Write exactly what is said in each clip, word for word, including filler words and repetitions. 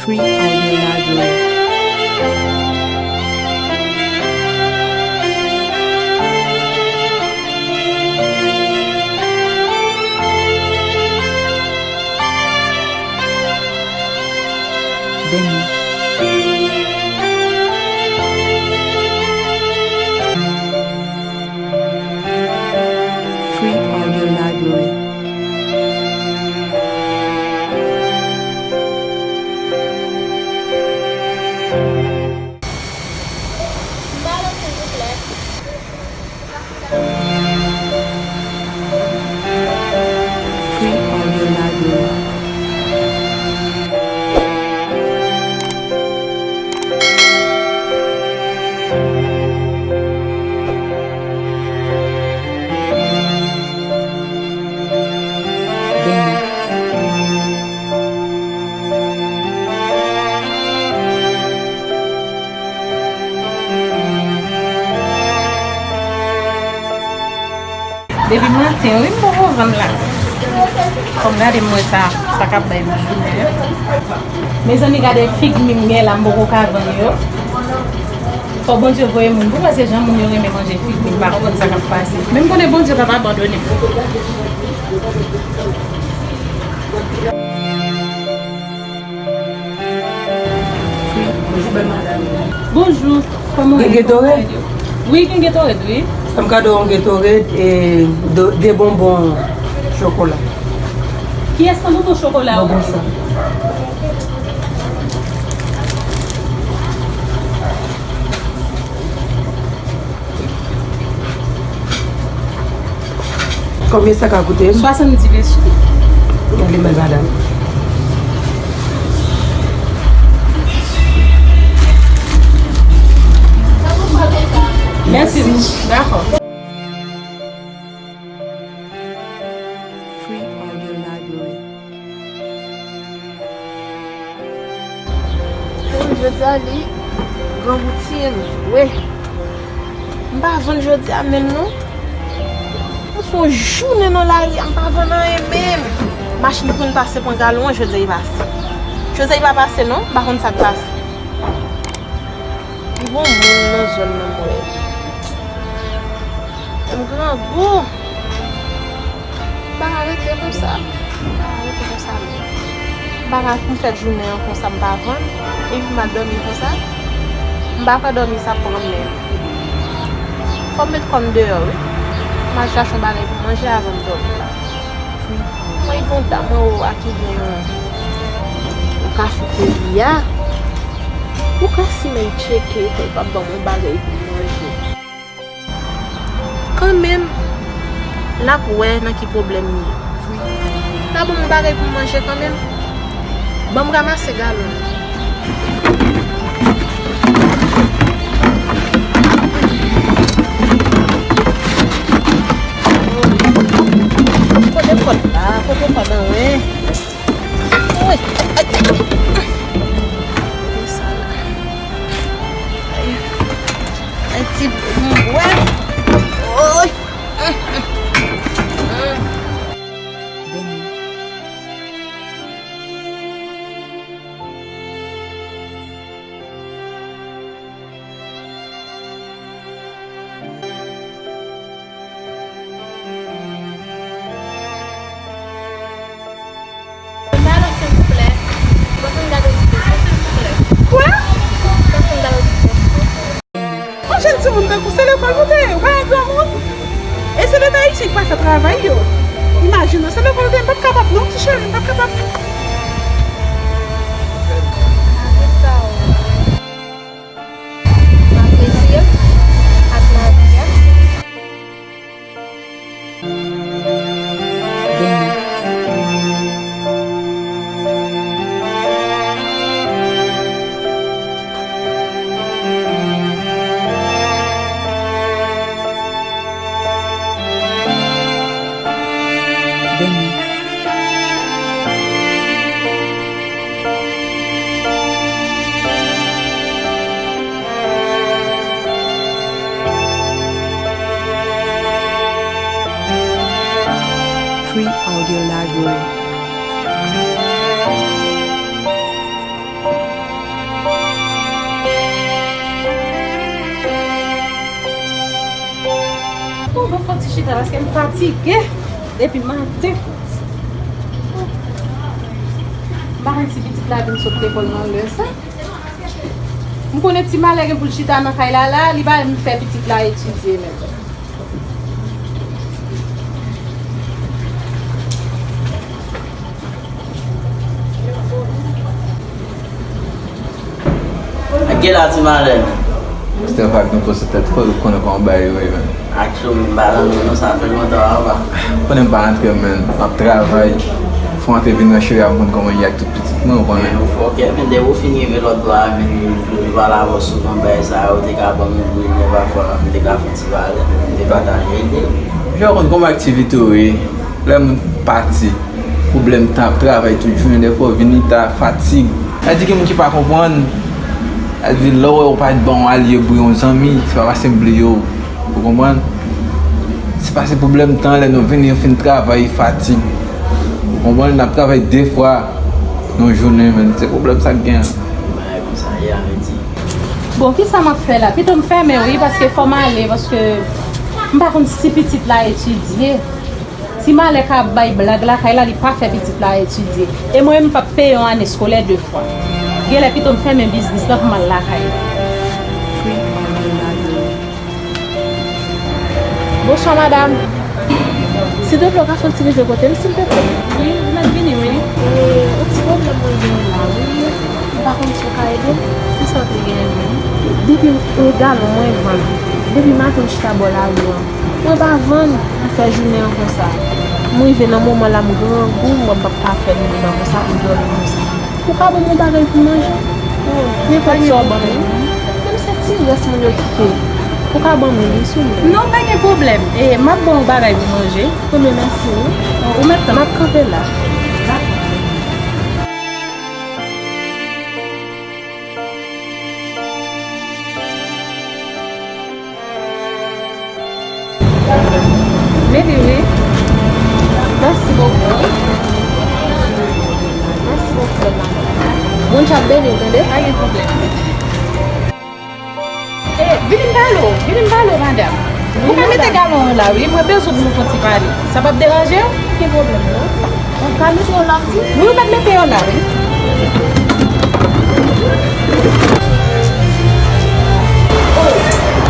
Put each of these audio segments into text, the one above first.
Free Audio Library. Beni. Free Audio Library. Ballon, silvouplè. Free Audio Library. Beni. Depi maten, wi, m poko vann la. Fò m gade m wè sa, sa k ap bay m jounen. Mezanmi, gade fig mi m gen la, m poko ka vann yo. Fò Bondye voye moun pou, paske jan moun yo renmen manje fig mi, m pa konprann sa k ap pase. Men m konnen Bondye p ap abandone m. Bonjou, bèl madanm. Bonjou, kòman w ye? Gen Gatorade? Wi, gen Gatorade, wi. Sa m ka dwe yon Gatorade e de, de bonbon chokola. Kiyès nan bonbon chokola ou? Bonbon sa. Konbyen sa ka koute m? Swasanndis peso. Li bèl madanm. Mèsi. Dakò. Free Audio Library. Wi, jodi a li gran woutin, wi. M pa vann jodi a menm non. M fè yon jounen nan lari a, m pa vann anyen menm. Machin konn pase pran galon an, jodi a li pase. Jodi a li pa pase non, m pa konn sa k pase. Li gon moun nan zòn nan m wè. M grangou. M pa ka rete konsa. M pa ka rete konsa menm. M pa ka konn fèt jounen an konsa m pa vann. Epi m al dòmi konsa. M pa ka dòmi sa pran m menm. Fò m met kò m deyò wi. M al chache yon bagay pou manje avan m dòmi la. Mwen gon dam anwo a ki gen yon, yon kafeterya. Ou ka simen tcheke pou l pa ban m yon bagay pou m manje. Kanmenm, l ap wè nan ki pwoblèm m ye. L ap ban m yon bagay pou m manje kanmenm. Ban m ranmase galon. Kote kòd la? Kote kòd an wen? Woy! Ay, ay, ay. Kote sa la? Ay. Ay, ti bwè. Woy! Beni. Pale, silvouplè. Ou pa konn gade ti pèsòn, silvouplè? Kwa? Ou pa konn gade ti pèsòn? Yon jèn timoun tankou, se lekòl pou te ye, ou pa yon granmoun. E se Leta ayisyen ki pa fè travay yo. Imajine w, se lekòl ou te ye, m p ap kapab non, ti cheri, m p ap kapab. M apresye ak lavi a. Beni. Free Audio Library. Bon, bon, fò ti chita paske m fatige depi maten. M pa konn si pitit la vin sot lekòl nan lè sa. M konnen ti malè gen pou l chita nan kay la la, li pa menm fè pitit la etidye menm. Ak gen la ti malè. Steph ak nou poze tèt fò, ou konnen kòman bagay yo ye, man. Ak chou m pa nan nou, sa fè lontan, papa. Konnen m pa antre, man. M ap travay. Fò antre vin nan cheri a, m konn kòman ye ak tout pitit mwen, ou konnen. Ok, men depi w fin rive lòt bò a, vin, vin pale avè w souvan, bagay sa yo, ou te ka ban m yon bri, men pafwa, m te ka fè yon ti pale, m te pataje ide. Jan w konn kòman aktivite w ye, lè moun pati, pwoblèm tan ap travay tout jounen, dèfwa w vini ta, fatig. Sa di gen moun ki pa konprann, sa di lè w wè w pa t ban yon alye bri yon zanmi, se pa paske m bliye w. Ou konprann? Se paske pwoblèm tan, lè nou vini, nou fin travay, fatig. Ou konprann? N ap travay de fwa nan jounen, men se pwoblèm sa k gen an. Bagay konsa ye, Amity. Bon, kisa m ap fè la? Pito m fèmen wi, paske fò m ale, paske m pa konn si pitit la etidye. Ti malè ka ap bay blag lakay la, li pa fè pitit la etidye. E mwen menm, m p ap peye yon ane eskolè de fwa. Genlè pito m fèmen biznis lan pou m al lakay. Bonswa, madanm. Silvouplè, w ka fè yon ti rive kote m, silvouplè? Wi, m ap vini, wi. E, yon ti pwoblèm mwen genyen la, wi. M pa konn si w ka ede m. Kisa w te genyen menm? Depi yon galon mwen vann. Depi maten m chita bò lari an. Mwen pa vann, m fè jounen an konsa. M rive nan moman la, m grangou, m wè m p ap ka fè l, m devan konsa, m dòmi konsa. Ou ka ban m yon bagay pou manje? Nenpòt sa w ban m. Menm se ti rès moun yo kite. Ou ka ban m li, souple. Non, pa gen pwoblèm. E, m ap ba w bagay pou manje. Ebyen, mèsi, wi. Ou mèt tann. M ap kanpe la. Dakò. Vini, wi. Mèsi bokou. Mèsi bokou, madanm. Bondye ap beni w, tande? Pa gen pwoblèm. E, vini m pale w, vini m pale w, madanm. Ou ka mete galon an la, wi. Mwen bezwen pou nou fè yon ti pale. Sa p ap deranje w? Ki pwoblèm, non? Ou ka mete yo la, wi. Wi, ou mèt mete yo la, wi. Oh,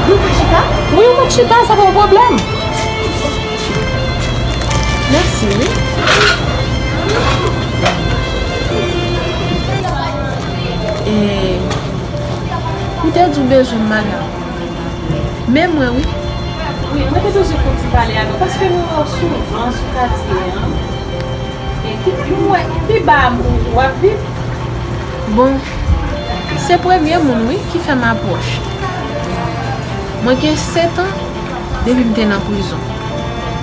nou ka chita? Wi, ou mèt chita, sa pa yon pwoblèm. Mèsi, wi. E, ou te di w bezwen m, madanm. Men mwen, wi. Wi, mwen te bezwen fè yon ti pale avè w, paske mwen wè w souvan sou katye an. E ki, mwen wè, ki ba w ap viv? Bon, se premye moun, wi, ki fè m apwòch. Mwen gen sèt an depi m te nan prizon.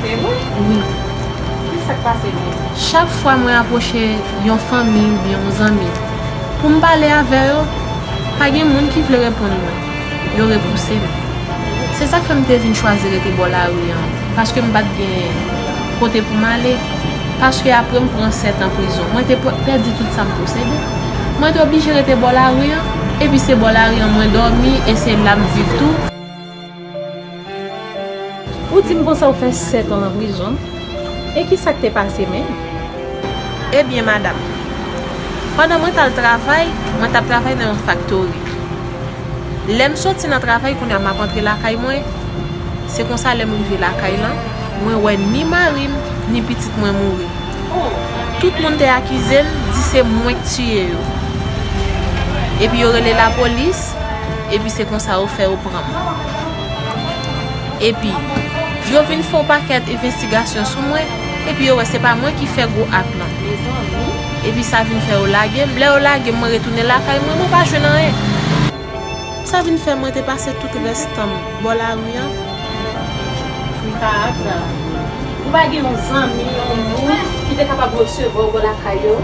Se vre? Wi. Kisa k pase menm? Chak fwa mwen apwoche yon fanmi oubyen yon zanmi pou m pale avè yo, pa gen moun ki vle reponn mwen. Yo repouse m. Se sa k fè m te vin chwazi rete bò lari an, paske m pa t gen kote pou m ale. Paske apre m pran sèt an prizon, mwen te pè-, pèdi tout sa m posede. Mwen te oblije rete bò lari an, epi se bò lari an mwen dòmi, e se la m viv tou. Ou di m konsa ou fè sèt an nan prizon? E kisa k te pase menm? Ebyen, madanm, pandan mwen t al travay, mwen t ap travay nan yon faktori. Lè m soti nan travay, kounye a m ap antre lakay mwen, se konsa lè m rive lakay lan, mwen wè ni mari m, ni pitit mwen mouri. Tout moun te akize m, di se mwen k tiye yo. Epi yo rele lapolis, epi se konsa yo fè yo pran m. Epi, yo vin fè yon pakèt envestigasyon sou mwen, epi yo wè se pa mwen ki fè gwo ak lan. Epi sa vin fè yo lage m. Lè yo lage m, mwen retounen lakay mwen, mwen pa jwenn anyen. Sa vin fè mwen te pase tout rès tan m bò lari an. Frika, ou pa gen yon zanmi, yon moun ki te kapab resevwa w bò lakay yo?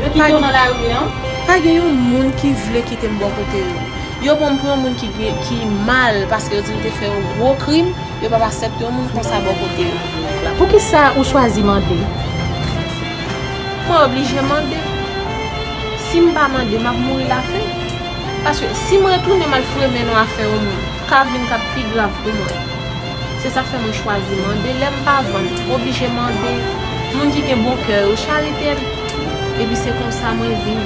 Yo kite w nan lari an? Pa gen yon moun ki vle kite m bò kote yo. Yo pran m pou yon moun ki gen, ki mal, paske yo di m te fè yon gwo krim, yo p ap aksepte yon moun konsa bò kote yo. Poukisa ou chwazi mande? Mwen oblije mande. Si m pa mande, m ap mouri lafen. Paske si m retounen m al foure men nan afè yon moun, ka vin k ap pi grav pou mwen. Se sa k fè mwen chwazi mande. Lè m pa vann, m oblije mande. Moun ki gen bon kè yo charite m. Epi se konsa mwen vin.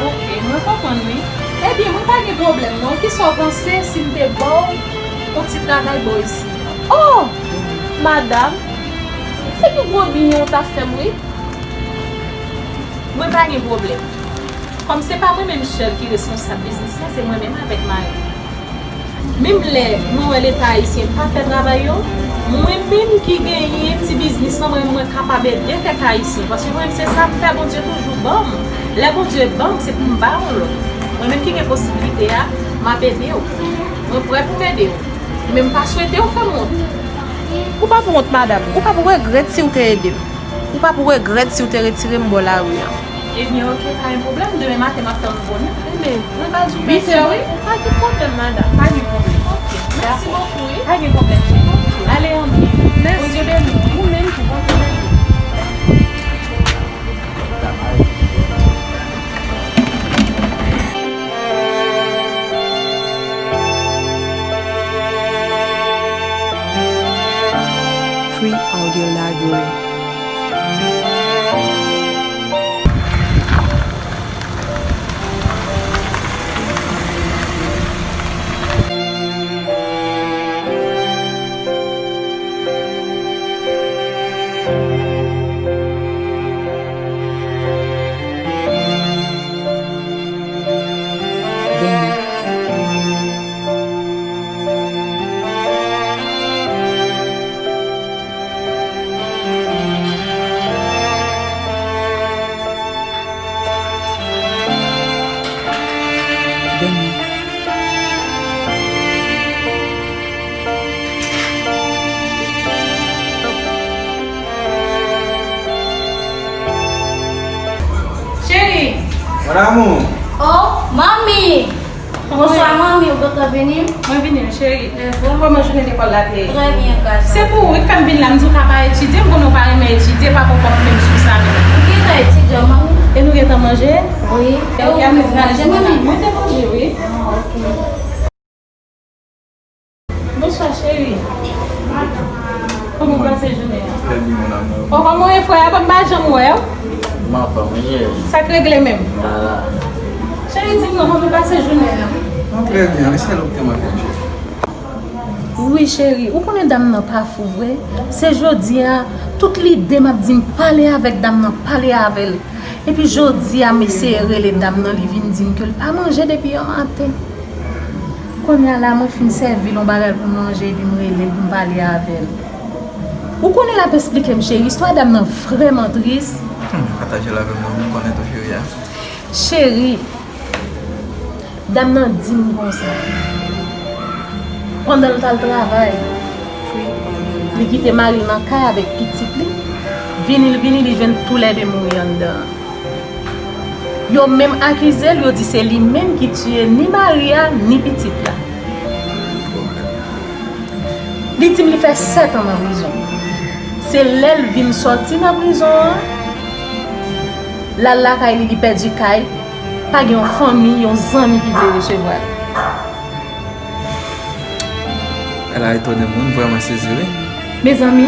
Ok, mwen konprann wi. Ebyen, mwen pa gen pwoblèm non. Kisa w panse si m te ba w yon ti travay bò isi? Oh! Madanm, se pi gwo byen w ta fè m wi. Mwen pa gen pwoblèm. Kòm se pa mwen menm sèl ki responsab biznis lan, se mwen menm avèk mari m. Menm lè mwen wè Leta ayisyen pa fè travay yo, mwen menm ki genyen ti biznis lan, mwen menm mwen kapab ede kèk ayisyen. Paske mwen menm se sa m fè, Bondye toujou ban m. Lè Bondye ban m, se pou m ba yon lòt. Mwen menm ki gen posiblite a, m ap ede w. Mwen prè pou m ede w. Men m pa swete w fè m wont. Ou pa pou wont, madanm. Ou pa pou regrèt si w te ede m. Ou pa pou regrèt si w te retire m bò lari a. Ebyen, oke, pa gen pwoblèm. Demen maten, m ap tann ou bonè. Ebyen, mwen pa di w mèsi. Uit è, wi. Pa gen pwoblèm, madanm. Pa gen pwoblèm. Oke. Mèsi bokou, wi. Pa gen pwoblèm, cheri. Oke. Ale anpil. Mèsi. Bondye beni w. Ou menm tou, Bondye beni w. Free Audio Library. Cheri! Mon amour! Oh, manmi! Bonswa, manmi, ou gentan vini? Mwen vini, wi, cheri. Kòman jounen lekòl la te ye? Trè byen, gras. Se pou ou wi k fè m vin la. M di w ka pa etidye, m konnen w pa renmen etidye, pa poko menm sou sa menm. Ou gentan etidye, manmi? E nou gentan manje? Wi. E ou gentan manje, manmi? Mwen te manje, wi. Ah, ok. Bonswa, cheri. Kòman w pase jounen an? Trè byen, mon amour. Oh, kòman w ye, frè a? M pa janm wè w. M anfòm, wi, cheri. Sa k regle menm? M pa la. Cheri, di m non, kòman w pase jounen an? Mwen trè byen, wi, sèl ou k te manke m, cheri. Wi, cheri, ou konnen dam nan pa fou vre. Se jodi a, tout lide m ap di m pale avèk dam nan, pale avè l. Epi jodi a, m eseye rele dam nan, li vin di m ke l pa manje depi yon maten. Kounye a la, mwen fin sèvi l yon bagay pou manje, epi m rele l pou m pale avè l. Ou konnen l ap esplike m, cheri, istwa dam nan vrèman tris. Hmm, pataje l avè m non, m konnen tou, cheri a. Cheri, dam nan di m konsa, pandan l t al travay, li kite mari l nan kay avèk pitit li. Vini l vini, li jwenn toulède mouri anndan an. Yo menm akize l, yo di se li menm ki tiye ni mari a, ni pitit la. Li di m li fè sèt an nan prizon. Se lè l vin sòti nan prizon an, l al lakay li, li pèdi kay, pa gen yon fanmi, yon zanmi ki vle resevwa l. Bagay la etone m, wi, m vrèman sezi, wi. Mezanmi,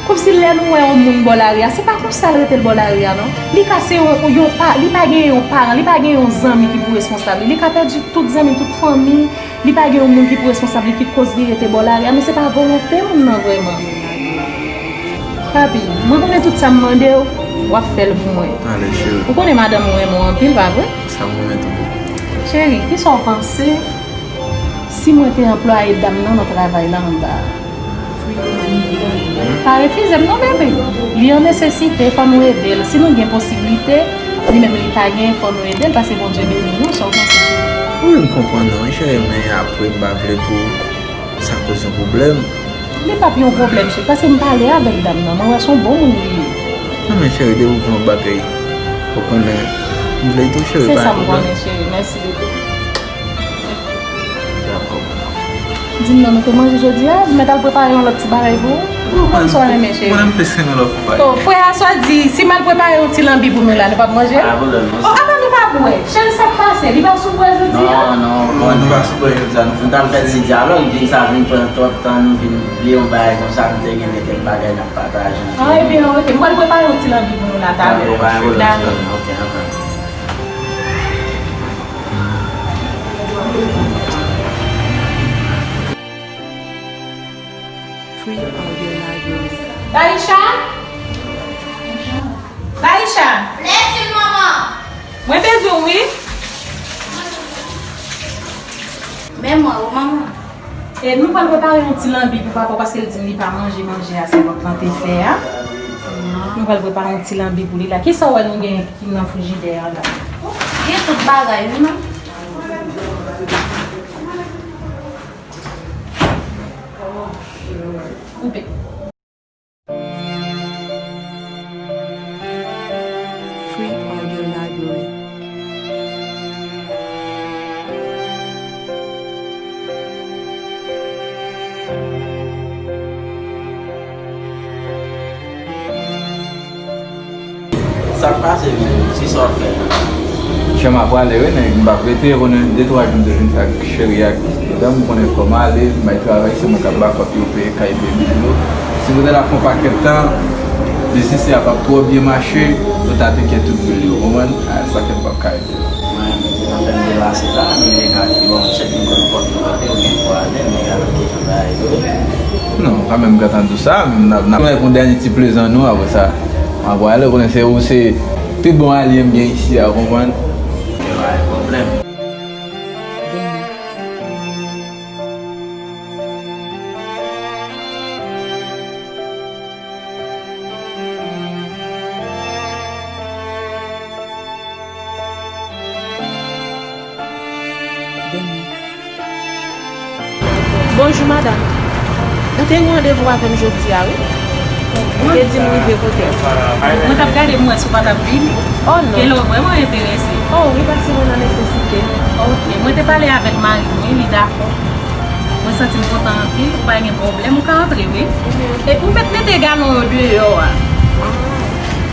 kòmsi lè nou wè yon moun bò lari a, se pa konsa l rete l bò lari a, non. Li ka se yon, yon pa, li pa gen yon paran, li pa gen yon zanmi ki pou responsab li. Li ka pèdi tout zanmi, tout fanmi. Li pa gen yon moun ki pou responsab li ki koz li rete bò lari a, men se pa volonte moun nan vrèman. Papi, mwen konnen tout sa m mande w, w ap fè l pou mwen. Ale, cheri. Ou konnen madanm ou renmen w anpil, pa vre? Sa m renmen tou. Cheri, kisa w panse si mwen te anplwaye dam nan nan travay la anba a? Pa refize m non, bebe. Li an nesesite, fò nou ede l. Si nou gen posiblite, li menm li pa gen, fò nou ede l, paske Bondye beni nou, sa w panse? Wi, m konprann ou, wi, cheri, men apre m pa vle pou sa koz yon pwoblèm. Li p ap yon pwoblèm, cheri, paske m pale avèk dam nan, mwen wè se yon bon moun li ye. Non, men cheri, depi w gen yon bagay, ou konnen, m vle tou, cheri, pa gen pwoblèm. Se sa m konnen, cheri, mèsi, bebe. Dakò. M Di m non, nou te manje jodi a, m mèt al prepare yon lòt ti bagay pou ou. Kòman sa w renmen, cheri? Mwen, m plis renmen lè w fè bagay. Oh, frè a swa di, si m al prepare yon ti lanbi pou nou la, nou p ap manje l? Pa pwoblèm, non. Oh, apa nou pa bwè? Cheri, sa k pase? Li pa sou bwè jodi a? Non, non, bon, nou pa sou bwè jodi a. Nou, nou t ap fè ti dyalòg, vin sa vin pran twòp tan, nou vin bliye yon bagay konsa, nou te gen kèk bagay n ap pataje. Ah, ebyen, ok. M pral prepare yon ti lanbi pou nou la, talè. Dakò, pa gen pwoblèm. Dakò. Ok, antan. Free Audio Library. Daisha? Daisha? Lètil, manman. Mwen bezwen w, wi. Men mwen, wi, manman. E nou pral prepare yon ti lanbi pou papa w, paske l di m li pa manje manje a sèvant lan te fè a. Nou pral prepare yon ti lanbi pou li la. Kisa w wè nou gen ki nan frijidè a la? Gen tout bagay, wi, non? Koupe. Free Audio Library. Sa k pase menm? Kisa w ap fè la? Chè, m ap prale wi nèg, m p ap rete, konnen de twa jou m te vin fè ak cheri ak madanm, ou konnen kò m ale, m bay travay, se mwen k ap bakòp yo, peye kay, peye bil yo. Si nou te la fè yon pakèt tan, biznis la p ap twò byen mache, yo ta te kè tout bil yo, ou konprann? A, sa fè m p ap ka rete. Mwen, mwen te nan fè m devase la, men nèg la di, bon, chèf vin konn pòt nou kote, ou gen pou ale, nèg la nan kesyon bagay yo. Non, kanmenm, gentan di w sa, men n ap, n ap fè yon dènye ti plezan nou, apre sa, m ap prale, ou konnen se ou, se pi bon alye m gen isi a, ou konprann? Ok, pa gen pwoblèm. Bonjou, madanm. Ou te gen randevou avè m jodi a, wi. Ou te di m rive kote w. Mwen t ap gade pou m wè si w pa t ap vini. Oh, non. Ke lè w vrèman enterese. Oh, wi, paske mwen nan nesesite. Ok, mwen te pale avèk mari m, wi, li dakò. Mwen santi m kontan anpil, ou pa gen pwoblèm, ou ka antre, wi. Mhm. Epi ou mèt mete galon yo deyò a.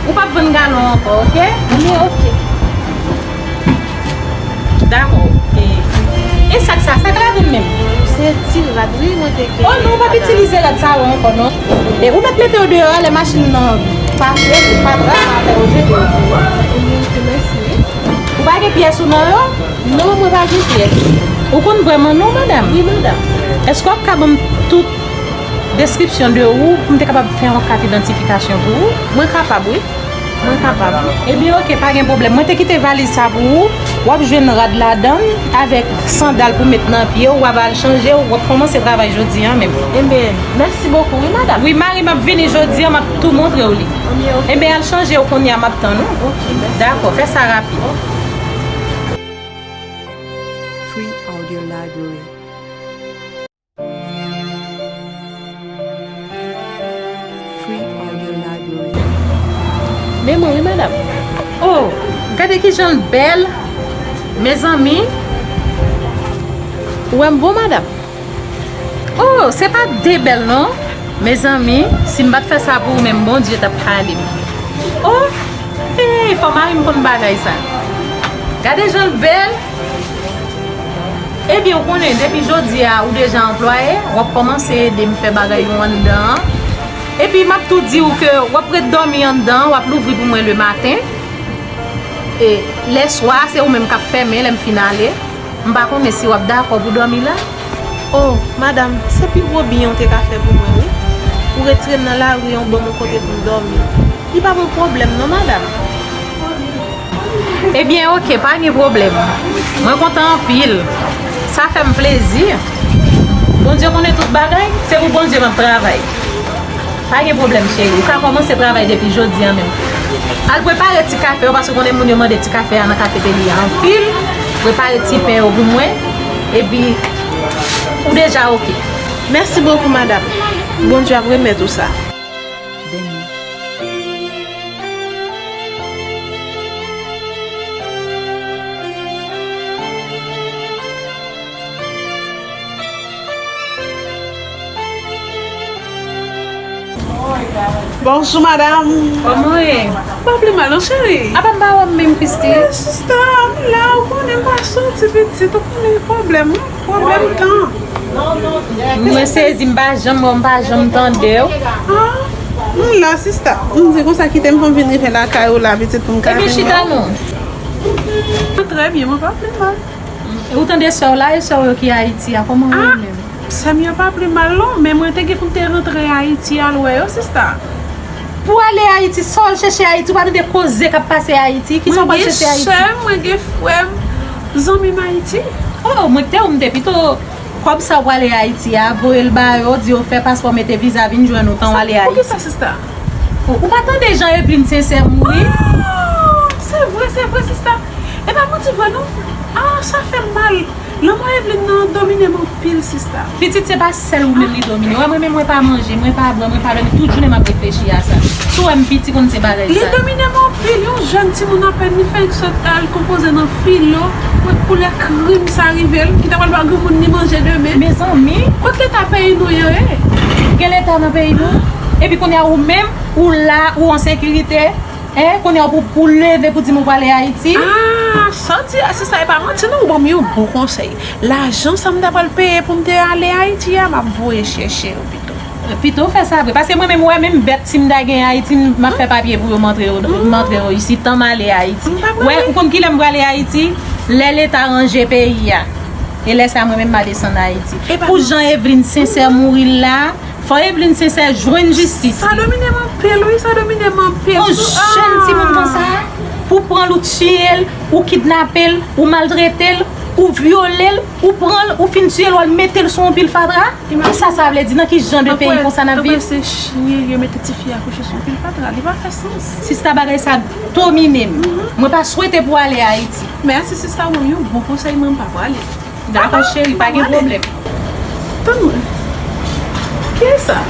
Ou p ap vann galon ankò, ok? Ebyen, ok. Dakò. E, e sak sa, sak ladann menm? Se ti rad, wi, mwen te gen. Oh non, ou p ap itilize rad sa yo ankò, non. E ou mèt mete yo deyò a, lè machin nan pase, fatra, sa fè yo jete yo. Ebyen, ok, mèsi, wi. Ou pa gen pyès ou nan yo? Non, mwen pa gen pyès. Ou konn vrèman non, madanm? Wi, madanm. Èske w ap ka ban m tout deskripsyon de ou pou m te kapab fè yon kat idantifikasyon pou ou? Mwen kapab, wi. Mwen kapab. Ebyen, ok, pa gen pwoblèm. Mwen te kite valiz sa pou ou. W ap jwenn rad ladan l avèk sandal pou met nan pye w. W ap al chanje, w ap kòmanse travay jodi a menm. Ebyen, mèsi bokou, wi, madanm. Wi, mari m ap vini jodi a, m ap tou montre w li. Ebyen, ok. Ebyen, al chanje w kounye a, m ap tann ou. Ok, mèsi. Dakò, fè sa rapid. Ok. Free Audio Library. Free Audio Library. Men mwen wi, madanm. Oh, gade kijan l bèl. Mezanmi. Ou wè m bon, madanm? Oh, se pa de bèl non. Mezanmi, si m pa t fè sa pou ou menm, Bondye t ap kale m. Oh, hey, fò mari m konn bagay sa. Gade jan l bèl. Ebyen, ou konnen, depi jodi a, ou deja anplwaye, w ap kòmanse ede m fè bagay yo anndan an. Epi, m ap tou di w ke w ap ret dòmi anndan an, w ap louvri pou mwen lematen. E lèswa, se ou menm k ap fèmen lè m fin ale. M pa konnen si w ap dakò pou dòmi la. Oh, madanm, se pi gwo byen w te ka fè pou mwen, wi. Ou retire m nan lari an, w ban m yon kote pou m dòmi. Li pa yon pwoblèm non, madanm. Ebyen, oke, pa gen pwoblèm. Mwen kontan anpil. Sa fè m plezi. Bondye konnen tout bagay, se pou Bondye m ap travay. Pa gen pwoblèm, cheri. Ou ka kòmanse travay depi jodi a menm. Al prepare ti kafe yo, paske konnen moun yo mande ti kafe a nan kafeterya anpil. Prepare ti pen yo pou mwen. Epi, ou deja oke. Mèsi bokou, madanm. Bondye ap remèt ou sa. Bonjou, madanm. Kòman w ye? M pa pi mal non, cheri. Apa m pa wè w menm, Christy? Sista, m la, ou konnen m pa soti pitit, ou konnen pwoblèm, wi, pwoblèm tan. Mwen sezi, m pa janm wè w, m pa janm tande w. Ah, m la, sista. M di konsa, kite m fè m vin rive lakay ou la, pitit, pou m ka vin wè w. Ebyen, chita non. Trè byen, mwen pa pi mal. E ou tande sè w la, e sè w yo ki Ayiti a, kòman yo menm? Sè m yo pa pi mal non, men mwen te gen pou m te rantre Ayiti al wè yo, sista. Pou ale Ayiti, sa w al chèche Ayiti, ou pa tande koze k ap pase Ayiti, kisa w pral chèche Ayiti? Mwen gen sè m, mwen gen frè m, zanmi m Ayiti. Oh, mwen te ou m te pito kòb sa w prale Ayiti a, voye l ba yo, di yo fè paspò, mete viza, vin jwenn ou, tan w ale Ayiti. Poukisa, sista? Ou, ou pa tande jan Evelyne Sincère mouri? Ah, se vre, se vre, sista. E pa manti vre, non. Ah, sa fè m mal. Lanmò Evelyne nan domine m anpil, sista. Pitit, se pa sèl ou menm li domine. Wè, mwen menm, mwen pa manje, mwen pa bwè, mwen pa dòmi. Tout jounen m ap reflechi a sa. Si w wè m piti konn se bagay sa. Li domine m anpil. Yon jèn timoun apèn, li fenk sot al konpoze nan filo, koulè krim sa rive l, ki ta pral ba granmoun li manje demen. Mezanmi. Kot leta peyi nou ye? Gen leta nan peyi nou? Epi kounye a ou menm, ou la, ou an sekirite, en, kounye a pou, pou leve pou di m ou prale Ayiti. Ah, sa w di a, sista, e pa manti non, ou ban m yon bon konsèy. Lajan sa m ta pral peye pou m te ale Ayiti a, m ap voye chèche yo pito. Pito w fè sa vre. Paske mwen menm, ou wè, menm bèt, si m ta gen Ayiti, m ap fè papye pou yo, m antre yo, m antre yo isit, tan m ale Ayiti. Wè, ou konn kilè m prale Ayiti? Lè leta ranje peyi a. E lè sa, mwen menm, m a desann Ayiti. Pou jan Evelyne Sincère mouri la, fò Evelyne Sincère jwenn jistis. Sa domine m anpil, wi, sa domine m anpil. Yon jèn timoun konsa, pou pran l, ou tiye l, ou kidnape l, ou maltrete l, ou vyole l, ou pran l, ou fin tiye l, w al mete l sou yon pil fatra. Kisa sa vle di? Nan ki jan de peyi konsa n ap viv? Tanpri, se chyen, yo mete tifi a kouche sou yon pil fatra. Li pa fè sans. Sista, bagay sa domine m. Mwen pa swete pou ale Ayiti. Mèsi, sista, ou ban m yon bon konsèy, mwen m pa prale. Dakò, cheri, pa gen pwoblèm. Tann mwen. Kiyès sa?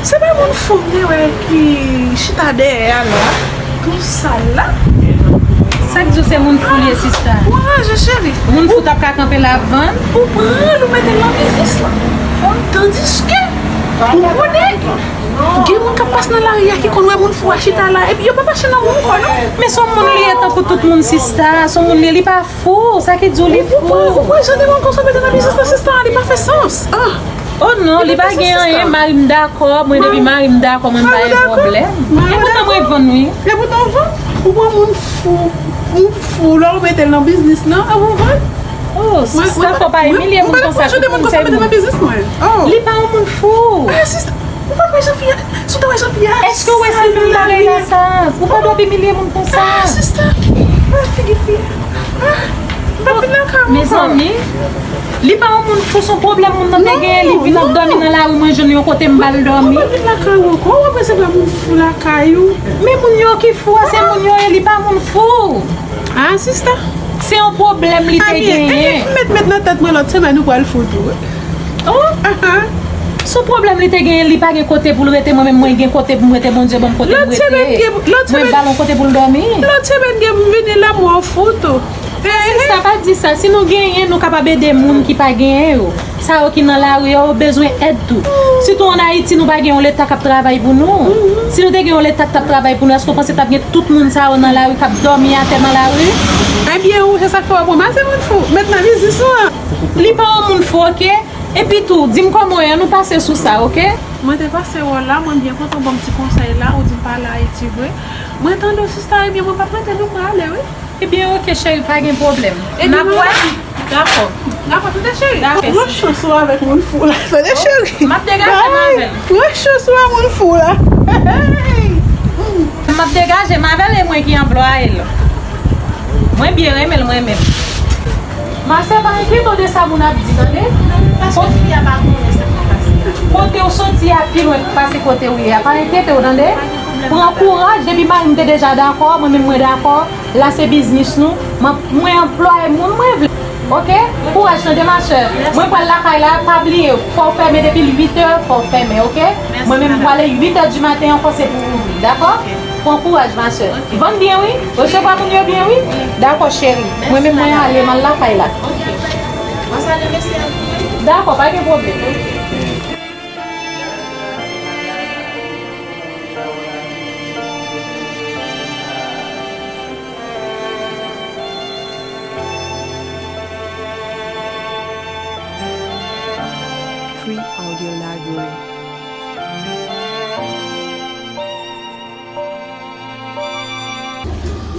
Se pa moun fou m te wè ki chita dèyè a la, tou sal la? Sa k di w se moun fou l ye, sista? Kouraje, cheri. Moun fou t ap ka kanpe l ap vann? Ou pran l, ou mete l nan biznis lan. Tandiske, ou konnen, gen moun k ap pase nan lari a ki konn wè moun fou a chita la, epi yo pa mache nan moun kò, non. Men se yon moun li ye tankou tout moun, sista. Se yon moun li ye, li pa fou, sa ki di w li fou? Ou pran, ou pran jan de moun konsa mete nan biznis lan, sista, li pa fè sans. Ah. Oh non, li pa gen anyen, mari m dakò, mwen depi mari m dakò, mwen pa gen pwoblèm. E poutan mwen vann wi. E poutan w vann? Ou pran moun fou, moun fou la, ou mete l nan biznis lan, e ou vann? Oh, sista, fò pa imilye moun konsa, tout moun se moun. Li pa yon moun fou. Ah, sista, ou pa t wè jan fi a, si w te wè jan fi a. Èske w wè si l menm bagay la sa? Ou pa dwe ap imilye moun konsa. Ah, sista, ah, figi fi a. Ah, m pa t vin lakay ou ankò. Mezanmi, li pa yon moun fou, se yon pwoblèm moun nan te genyen, li vin ap dòmi nan lari, mwen jwenn yon kote m ba l dòmi. Ou pa t vin lakay ou ankò, ou ap resevwa moun fou lakay ou. Men moun yo ki fou a, se moun yo ye, li pa moun fou. Ah, sista. Se yon pwoblèm li te genyen. Ebyen, ebyen, m met, met nan tèt mwen lòt semèn ou pral fou tou. Oh! Se yon pwoblèm li te genyen, li pa gen kote pou l rete, mwen menm mwen gen kote pou m rete, Bondye ban m kote pou m rete. Mwen ba l yon kote pou l dòmi. Lòt semèn gen m vini la, mwen fou tou. Sista, pa di sa. Si nou genyen, nou kapab ede moun ki pa genyen yo. Sa yo ki nan lari a, yo bezwen èd tou. Sitou ann Ayiti, nou pa gen yon leta k ap travay pou nou. Si nou te gen yon leta k t ap travay pou nou, èske w panse t ap gen tout moun sa yo nan lari k ap dòmi atè nan lari? Ebyen, ou, se sa k fè w ap ranmase moun fou, met nan biznis ou an. Li pa yon moun fou, oke? Epi tou, di m kòman w ye, ann nou pase sou sa, oke? Mwen te pase wè w la, mwen byen kontan w ban m ti konsèy la, ou di m pale Ayiti vre. Mwen tande w, sista, ebyen, mwen p ap rete non, mwen ale, wi. Ebyen, oke, cheri, pa gen pwoblèm. N ap wè. Dakò. Dakò, tande, cheri. Dakò. Pran chans ou avèk moun fou la, tande, cheri. M ap degaje m avè l. Pran chans ou a moun fou la. M ap degaje m avè l, e mwen ki anplwaye l. Mwen byen renmen l, mwen menm. Ma sè, pa enkyete w de sa moun ap di, tande. Paske fi a pa konnen sa k ap pase la. Kote w soti a pi lwen pase kote w ye a. Pa enkyete w, tande. Pran kouraj, depi mari m te deja dakò, mwen menm mwen dakò. La se biznis nou. Mwen, mwen anplwaye moun mwen vle. Oke? Kouraj tande ma sè. Mwen pral lakay la, pa bliye, fò w fèmen depi uit è, fò w fèmen, oke? Mwen menm m prale uit è di maten ankò se pou w ouvri, dakò? Pran kouraj ma sè. Vann byen wi. Resevwa moun yo byen wi. Dakò cheri. Mwen menm mwen ale, m al lakay la. Dakò, pa gen pwoblèm.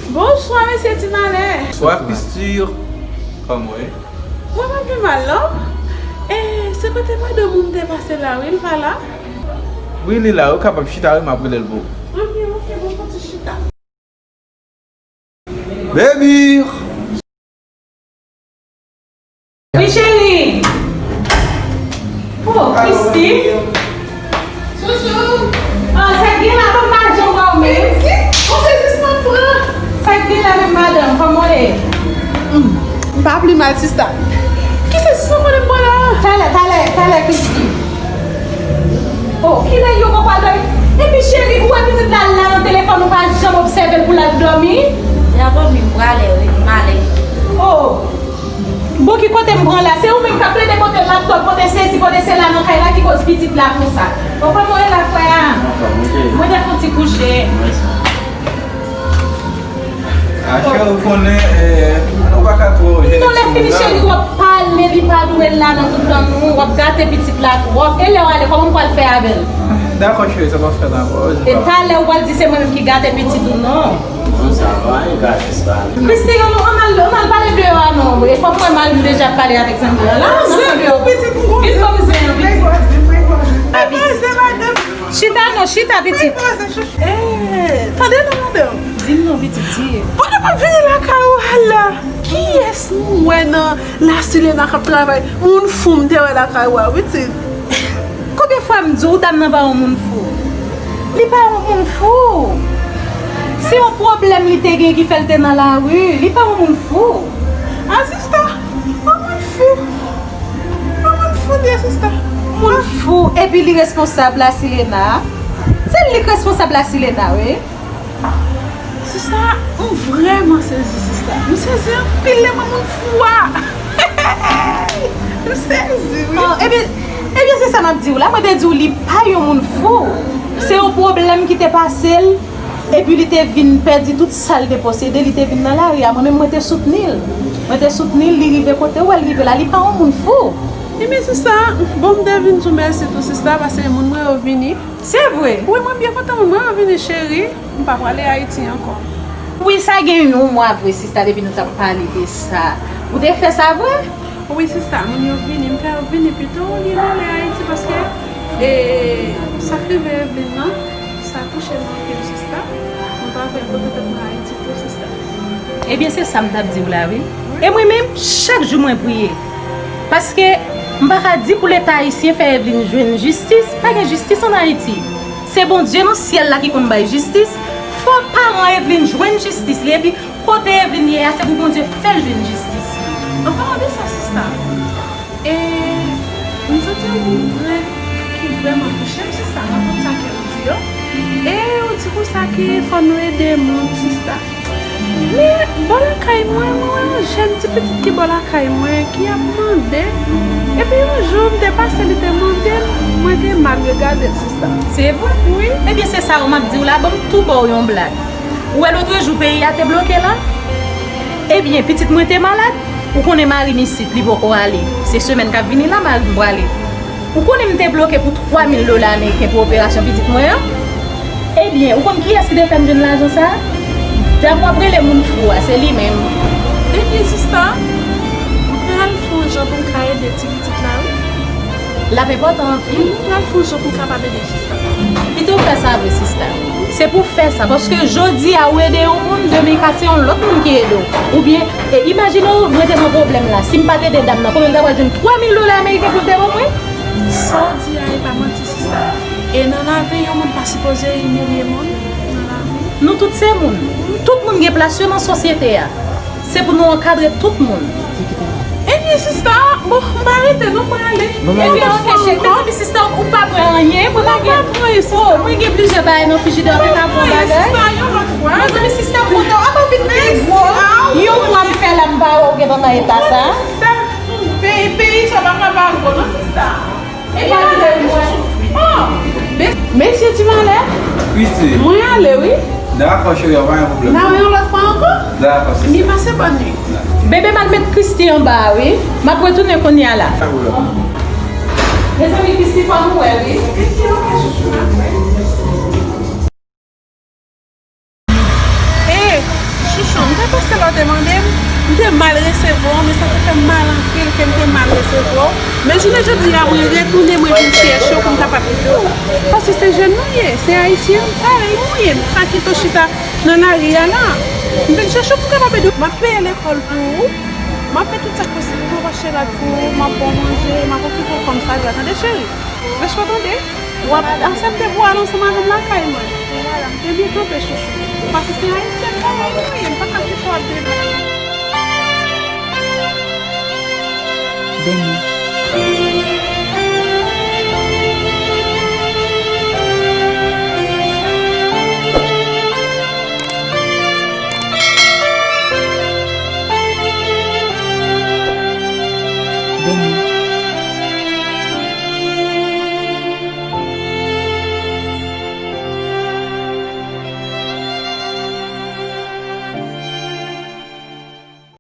Bonswa, mesye Timalè. Bonswa, Christy. Kòman w ye? Mwen pa pi mal, non. E, se kote madanm ou m te pase la, wi, l pa la? Wi, li la, ou kapab chita, wi, m ap rele l pou ou. Ok, ok, bon, fò ti chita. Baby! Wi, cheri. Oh, Christy. Chouchou. Ah, sa k gen la, m pa janm wè w menm. Yon sezisman pran. Sa k gen la menm, madanm, kòman w ye? Hmm. M pa pi mal, sista. Ki sezisman konnen m pran la? Talè, talè, talè, Christy. Oh, kilè yo pral dòmi? Epi cheri, ou wè pitit la la nan telefòn, ou pa janm obsève l pou l al dòmi? Li ap dòmi, m prale, wi, m ale. Oh. Bon, ki kote m pran la? Se ou menm k ap plede pote laptòp, pote sesi, pote sela nan kay la ki koz pitit la konsa. Ou pa mouri la, frè a? Mwen te fon ti kouche. A, cheri, ou konnen, eh, nou pa ka twò jene timoun nan. Non, lè fini, cheri, w ap pale, li pa dwe la nan tout tan nou, w ap gate pitit la twòp. E lè w ale, kòman m pral fè avè l? Dakò, cheri, sa p ap fèt ankò. E talè, ou pral di se mwen menm ki gate pitit ou, non. Non, sa va, e gate sa. Christy, ann, ann al, ann al pale deyò a, non. E fò m wè mari m deja ap pale avèk zanmi an la. Ann al deyò. Vin kòm zen an, pitit. Chita non, chita, pitit. Eh, tande non, madanm. Di m non, pitit, di. Pandan m ap vini lakay ou a la, kiyès m wè nan Lasilena k ap travay? Moun fou m te wè lakay ou a, pitit. Konbyen fwa m di w dam nan pa yon moun fou? Li pa yon moun fou. Se yon pwoblèm li te gen ki fè l te nan lari. Li pa yon moun fou. A, sista, yon moun fou. Yon moun fou, byen, sista. Moun fou, epi li responsab Lasilena. Se li k responsab Lasilena, wi. Sista, m vrèman sezi, sista. M sezi anpil lè m wè moun fou a. M sezi, wi. Oh, ebyen, ebyen, se sa m ap di w la. Mwen te di w li pa yon moun fou. Se yon pwoblèm ki te pase l, epi li te vin pèdi tout sa l te posede, li te vin nan lari a. Mwen menm, mwen te soutni l. Mwen te soutni l, li rive kote w wè l rive la. Li pa yon moun fou. Ebyen, sista, bon, m te vin di w mèsi tou, sista, paske moun mwen yo vini. Se vre? Wi, mwen byen kontan moun mwen yo vini, cheri. M pa prale Ayiti ankò. Wi, sa gen yon mwa vre, sista, depi nou t ap pale de sa. Ou te fè sa vre? Wi, sista, moun yo vini, m fè yo vini pito olye m ale Ayiti, paske, e, sa k rive Evelyn nan, sa touche m anpil, sista. Mwen pa vle pote tèt mwen Ayiti tou, sista. Ebyen, se sa m t ap di w la, wi. E mwen menm, chak jou mwen priye. Paske, m pa ka di pou Leta ayisyen fè Evelyn jwenn jistis. Pa gen jistis ann Ayiti. Se Bondye nan syèl la ki konn bay jistis. Fò paran Evelyn jwenn jistis li. Epi, kote Evelyn ye a, se pou Bondye fè l jwenn jistis li. An palan de sa, sista, e, m santi yon moun vrè ki vrèman touche m, sista, nan tout sa ke ou di yo. E ou di konsa ke fò nou ede moun, sista. Men, bò lakay mwen, mwen wè yon jèn ti pitit ki bò lakay mwen, ki ap mande. Epi yon jou, m te pase, li te mande m, mwen te mal regade l, sista. Se vre? Wi. Ebyen, se sa yo m ap di w la, ban m tou ba w yon blag. Ou wè lotrejou peyi a te bloke la? Ebyen, pitit mwen te malad. Ou konnen mari m isit, li poko ale. Se semèn k ap vini la, mari m prale. Ou konnen m te bloke pou twa mil dola ameriken pou operasyon pitit mwen an? Ebyen, ou konn kiyès ki te fè m jwenn lajan sa a? Dam w ap rele moun fou a, se li menm. Ebyen, sista, m pral fè yon jan pou m ka ede ti pitit la, wi. L ap enpòtan anpil. M pral fè yon jan pou m kapab ede sista. Pito w fè sa vre, sista. Se pou w fè sa, paske jodi a ou ede yon moun, demen ka se yon lòt moun ki ede w. Oubyen, e, imajine w, mwen te nan pwoblèm la. Si m pa t ede dam nan, konbyen m ta pral jwenn twa mil dola ameriken pou l te ban mwen? Sa w di a, e pa manti, sista. E nan lavi, yon moun pa sipoze imilye moun nan lavi. Nou tout se moun. Tout moun gen plas yo nan sosyete a. Se pou nou ankadre tout moun. Ebyen, sista, bon, m pa rete non, mwen ale. Ebyen, ok, cheri. Mezanmi, sista, ou pa pran anyen, mwen pa gen. Oh, mwen gen plizyè bagay nan frijidè, mwen ka pran bagay. Mezanmi, sista, m kontan, apa vin pi gwo. Yon mwa m fè la, m pa wè w gentan nan eta sa. Sista, peyi, peyi sa pa ka pa gwo non, sista. E pa di lè mwen. Oh! Mesye Timalè, Christy, mwen ale, wi. Dakò, cheri, pa gen pwoblèm. N a wè yon lòt fwa ankò. Dakò, sista. Ebyen, pase bòn nuit. Bebe, m al met Christy anba a, wi. M ap retounen kounye a la. Pa gen pwoblèm. Mezanmi, Christy, fò nou wè, wi. Wi, ok, chouchou, n ap wè. Ey, chouchou, m te panse lè w te mande m, m te mal resevwa w, men sa te fè m mal anpil ke m te mal resevwa w. Men jounen jodi a, mwen retounen, mwen vin chèche w pou m kapab ede w. Paske se jèn nou ye, se ayisyen, parèy nou ye, nou pa kite w chita nan lari a la. M vin chèche w pou m kapab ede w. M ap peye lekòl pou ou, m ap fè tout sa k posib pou w achte rad pou ou, m ap ba w manje, m ap okipe w kòm sa dwa, tande cheri? Respè tande. W ap aksepte pou w al ansanm avè m lakay mwen. Wi, madanm. Ebyen, kanpe, chouchou. Paske se ayisyen parèy nou ye, m pa ka kite w ap debouche. Deni,